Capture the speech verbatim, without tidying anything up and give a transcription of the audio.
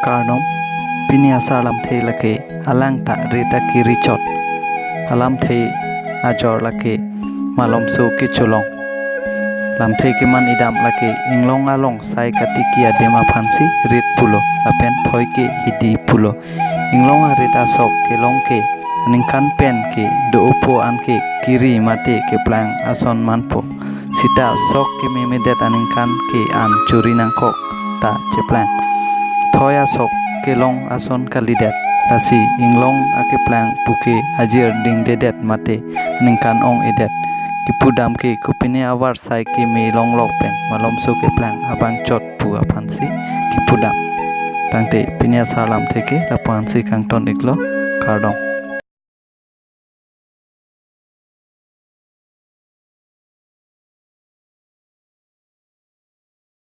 Kardom. Pini asar lamthe lake alangta rit akiri chot. Alamthe ajor lake malomso kecholong. Lamthe keman idam lake inglong along sai katiki adim aphansi rit pulo lapen thoi ke hidi pulo. Inglong arit asok kelong ke aningkan pen ke do-opo anke kiri mate keplang ason manpo. Sita sok kememedet aningkan ke an chori nangkok ta cheplang. Thoi asok kelong ason kalidet. Lasi inglong akeplang puke ajir dingdedet mate aningkan ong-edet. Kipudam ke kopine avar sai keme longlok pen malomso keplang abang chot pu aphansi kipudam. Tangte pini asar lamthe ke lapu-ansi kangton iklo. Kardom.